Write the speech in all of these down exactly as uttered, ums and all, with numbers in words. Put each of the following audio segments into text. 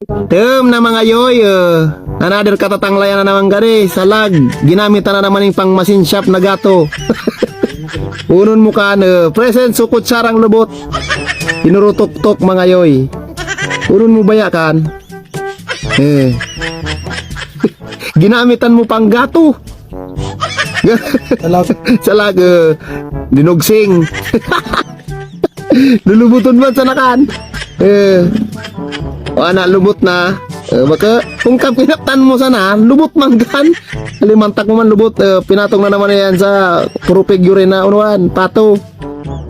Tem na mga yoy, eh. Another katatanglayan na naman gani, salag. Ginamit na naman yung pang machine shop na gato. Unon mo kan, eh, present so kutsarang lubot. Inurutok-tok mga yoy. Unon mo baya kan? Eh. Ginamitan mo pang gato. Salag. Salag, eh. Dinugsing. Lulubuton man sana kan. Eh. O ana, lubot na. Eh, baka, kung kapinaptan mo sana, lubot man kan. Alimantak mo man lubot, eh, pinatong na naman yan sa puro figure na unuan, pato.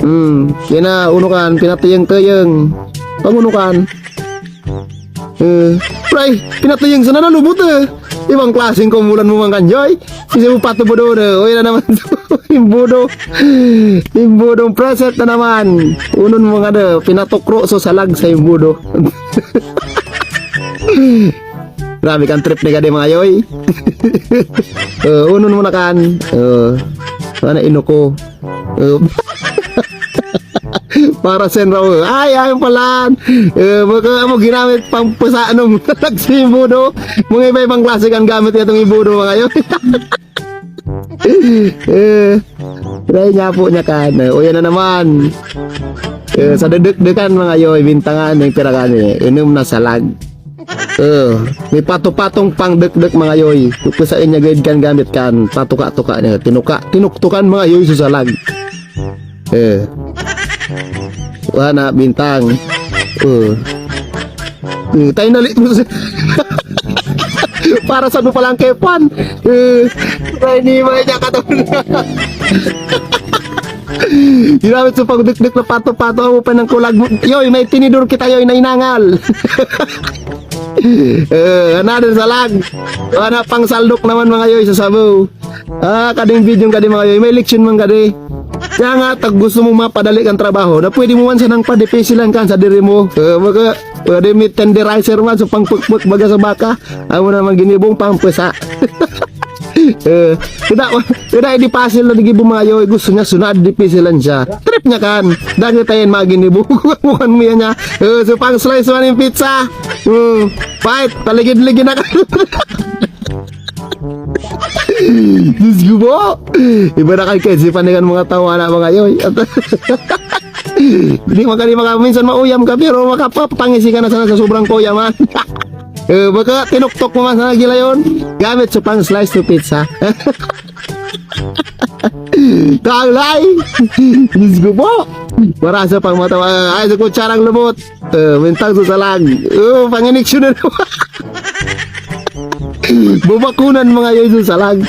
Hmm, kina uno kan, pinatuyang-tuyang. Pag uno kan. Eh, pre, pinatuyang sana na lubot eh. Ibang klaseng kumulan mo man kan, Joy. Kasi mo pato budo na. Uy na naman. Imbudo. Imbudong preset na naman. Unon mo nga na, pinatukro so salag sa imbudo. Grabe kang trip ni gadi mga yoy. Eh, unon mo na kan. Eh, sana inuko. Eh, para sa raw. Ay, ayun pala. Eh, baka mo ginamit pang pusa nung nagsimbudo. Mga iba-ibang klase kang gamit itong ibudo mga yoy. Eh, try niya po niya kan. Eh, uyan na naman. Eh, sa dudukdukan mga yoy, bintangan ng pira kani. Inom na salag. Eh, may pato-patong pang dukduk mga yoy. Kung sa inya gayud kan gamit kan, patuka-tuka niya. Tinuka, tinuktukan mga yoy sa salag. Eh. Wala na, bintang. Eh. Eh, tayo na li-, para sa ano palang kepan. Eh, tayo ni mga niya katong. Ginamit sa pagdukduk na pato-pato, ang upan ng kulag mo. Yoy, may tinidor kita, yoy, na inangal. Eh, another salag. Wala pang saldok naman, mga yoy, sa sabaw. Ah, kading video kadi, mga yoy. May leksyon man kadi. Kaya nga, tag gusto mong mapadali kang trabaho, na pwede mo man sanang padipisilan kan sa diri mo. Eh, mga, pwede may tenderizer man, so pangpukpuk baga sa baka. Amo naman ginibong pangpesa. Eh, tidak, tidak, di pasil na digibo mga yoy. Gusto niya sunad, dipisilan siya. Trip niya kan. Dagi tayo yung mga ginibo. Mukhan mo yan niya. Eh, so pang slice man yung pizza. Hmm. Fight, paligid-ligid na kan. Diyos ko po. Iba na kan kaisipan na kan mga tawa na mga yoy. Hindi man kani maka-, minsan mauyam ka, pero makapapangisi ka na sana sa sobrang kuyam, ha? Eh, baka tinuktok mo man sana gilayon. Gamit sa pang slice to pizza. Taglay! Diyos ko po! Marasa pang matawa. Ay, sa kutsarang lubot. Eh, mintang sa salag. Oh, panginiksyon na naman. Bubakunan mga yoy sa salag.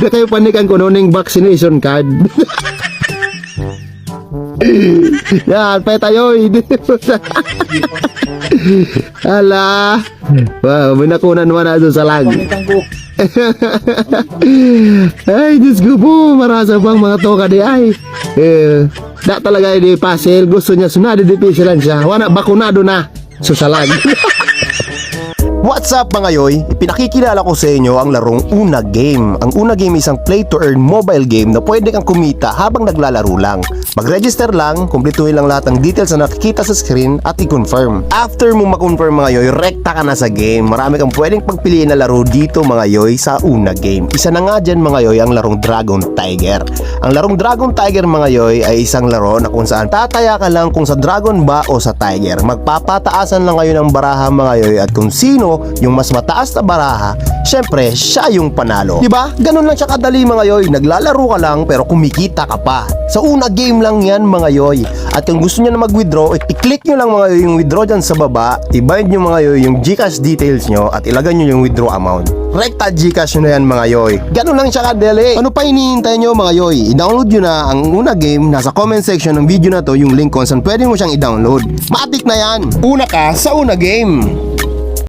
Da kayo panikan ko noning vaccination card. Yan, petayoy. Ala. Wow, binakunan mo na sa salag. Ay, Diyos ko po, marasa pang mga toka di ay. Eh, da talaga di pasil, gusto niya sunod, di pisilan siya. Wala, bakunado na. Susalag. What's up mga yoy? Ipinakikilala ko sa inyo ang larong Una Game. Ang Una Game ay isang play to earn mobile game na pwede kang kumita habang naglalaro lang. Mag-register lang, kumpletuhin lang lahat ng details na nakikita sa screen at i-confirm. After mo ma-confirm mga yoy, rekta ka na sa game. Marami kang pwedeng pagpiliin na laro dito mga yoy sa Una Game. Isa na nga dyan mga yoy ang larong Dragon Tiger. Ang larong Dragon Tiger mga yoy ay isang laro na kung saan tataya ka lang kung sa dragon ba o sa tiger. Magpapataasan lang kayo ng baraha mga yoy at kung sino yung mas mataas na baraha, syempre siya yung panalo. Di ba? Ganun lang siya kadali mga yoy. Naglalaro ka lang pero kumikita ka pa. Sa Una Game lang yan mga yoy. At kung gusto nyo na mag-withdraw, i-click nyo lang mga yoy yung withdraw dyan sa baba, i-bind nyo mga yoy yung GCash details nyo at ilagay nyo yung withdraw amount. Rekta GCash nyo na yan mga yoy. Ganun lang siya kadali. Ano pa hinihintay nyo mga yoy? I-download nyo na ang Una Game. Nasa comment section ng video na to yung link kung saan pwede mo siyang i-download. Matik na yan! Una ka sa Una Game!